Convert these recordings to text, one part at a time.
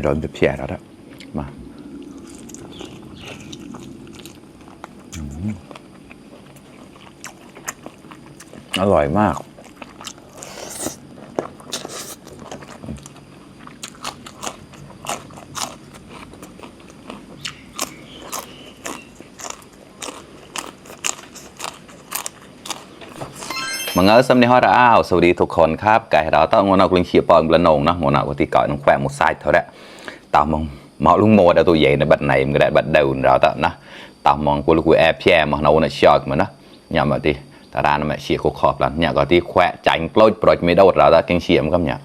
ร้อนจะแย่แล้วนะมาอร่อยมากมังเอิสำเนียงฮอร์อ้าวสวัสดีทุกคนครับไก่เราต้องงอนเอากลิ่นเขียวปอนกระนงนะงอนเอากที่ก่อนน้องแฝงมุดไซด์เท่านั้นตามองหมอลุงโมดเอาตัวใหญ่ในบัดไหนมันก็ได้บัดเดินเราแต่นะตามมองกูลูกกูแอบแย่มาเราเนี่ยช็อกมันนะเนี่ยมาที่ตาร้านมันเชียร์ขอบแล้วเนี่ยก็ที่แขวะใจกล้อยปล่อยไม่ได้เราแต่กินเชียร์มันก็เนี่ย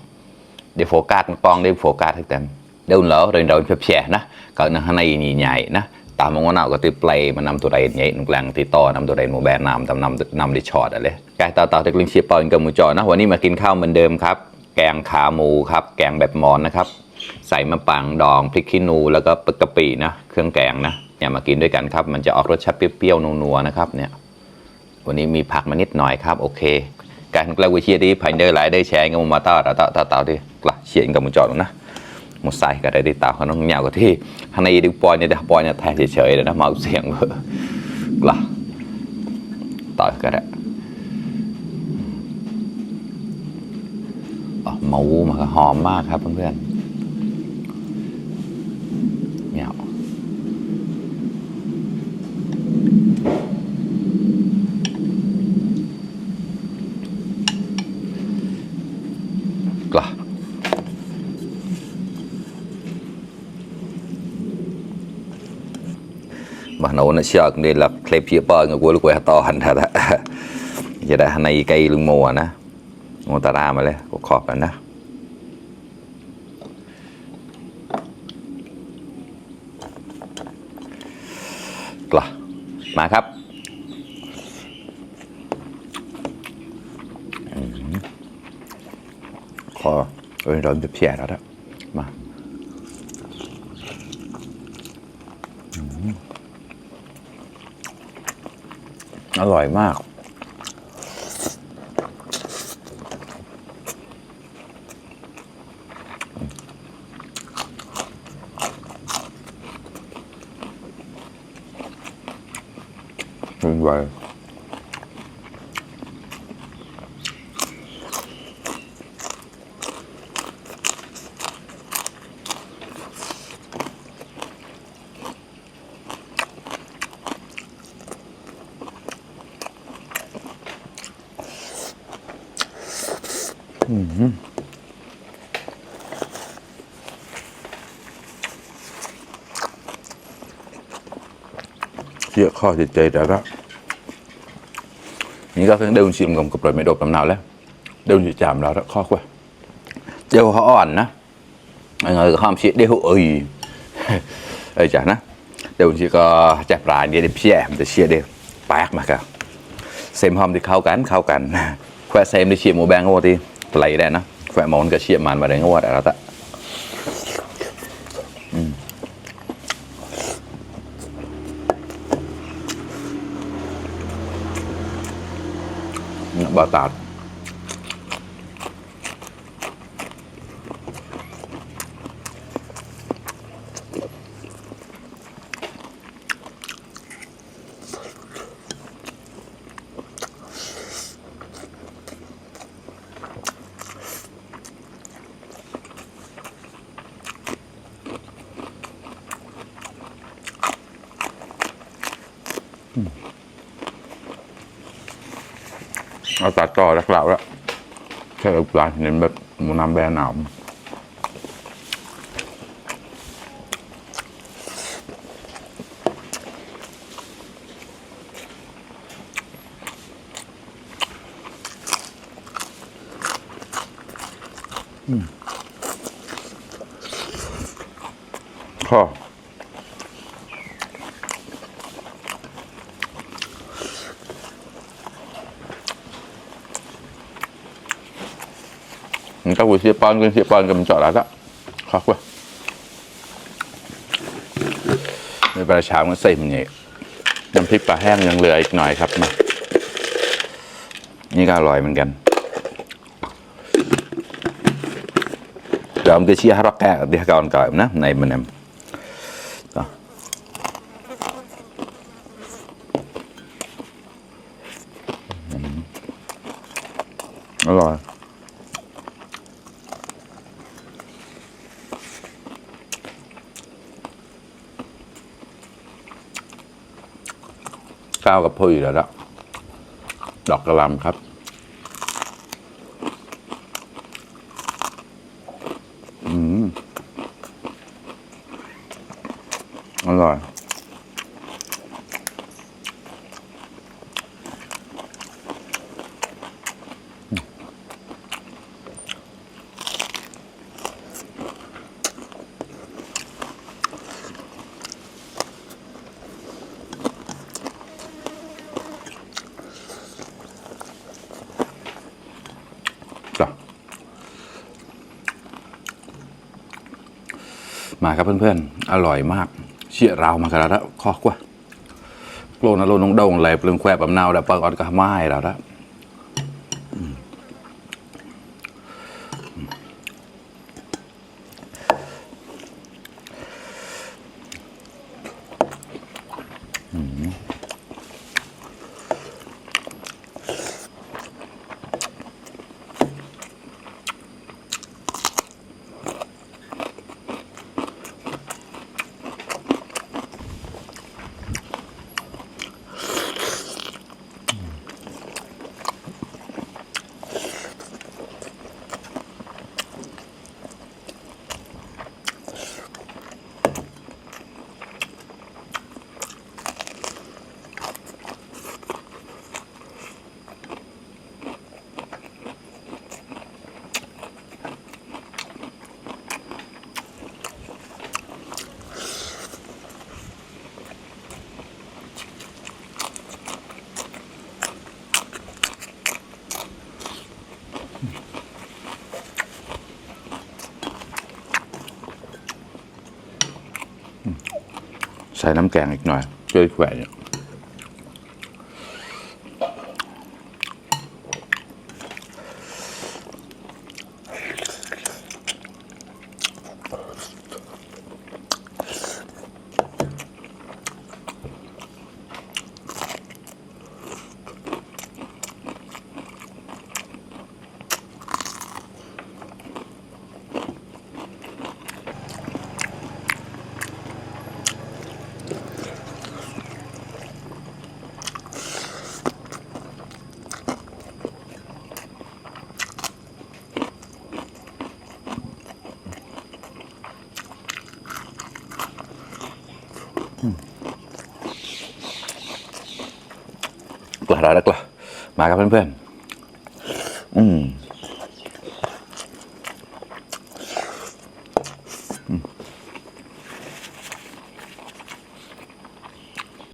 เดี๋ยวโฟกัสปองเดี๋ยวโฟกัสให้เต็มเดินแล้วเดินเราแย่นะก็ในข้างในนี่ใหญ่นะตามมองว่าเราก็ตีเพลย์มันนำตัวใดใหญ่นุ่งแรงตีต่อนำตัวใดโมแบนนำดิช็อตอะไรไก่ต่อจากลิงเชียร์ปอนกับมูจอนะวันนี้มากินข้าวเหมือนเดิมครับแกงขาหมูครับแกงแบบมอนนะครับใส่มะปังดองพริกขี้หนูแล้วก็กะปินะเครื่องแกงนะเนี่ยมากินด้วยกันครับมันจะออกรสชาติเปรี้ยวๆนัวๆนะครับเนี่ยวันนี้มีผักมานิดหน่อยครับโอเคการกล้าวิเชียร์ดีภายในหลายได้แชร์กับมาต่อต่อที่กล้าเชียร์กับมูจอนะหมดใส่ก็ได้ดีตาเขาต้องเหนียวกับที่ข้างในดูปอยเนี่ยปอยเนี่ยแทนเฉยๆเลยนะมาเสียงกล้าต่อก็ได้หมูมันหอมมากครับเพื่อนๆเนี่ยกล้าบ้านเราเนี่ยเชื่อกันเลยหลักเคลปเพียบปอยกับกูลูกกูต่อหันท่าจะได้ในไก่ลุงโมนะโมตารามาเลยขอบแล้วนะกล่ะมาครับขอร้อนจะแย่แล้วนะมาอร่อยมากเป็นไงเชี่ยข้อจิตใจแต่ก็นี่ก็เดินชิมกับปล่อยไม่โดดลำหนาวแล้วเดินจิตจามแล้วข้อควายเจ้าเขาอ่อนนะngười không chỉ đều ơi chả nó đều chỉ có chẹp lại để xem để chia đều bạc mà cả xem hôm thì khâu cắn khoe xem đi chia một bang ngô thì lấy đây nó khoe món cái chia màn mà đấy ngô đã ta bà tạtเอาตัดต่อแล้วกล่าวแล้วแค่ปลาเน้นแบบหมูน้ำแบนหนาวข้อcác buổi chia pon cầm trọ lá đó khó quáในปลาเช้ามันใส่มันเนี่ยน้ำพริกปลาแห้งยังเหลืออีกหน่อยครับมานี่ก็อร่อยเหมือนกัน จะ chọn cái chia harap kẹt đi còn cởi nó này mình em đó rồiข้าวกับพุยแล้วละดอกกระหล่ำครับอร่อยมาครับเพื่อนๆอร่อยมากเชี่ยราวมากระดับคอกว่าโลนะโลน้องโด่งเลยเปลืองแควบแบบนาวแต่ปลาออนก็ไม่แล้วนะใส่น้ำแกงอีกหน่อยช่วยแขวะเนี่ยกล้าแล้วกล้ามาครับเพื่อนๆ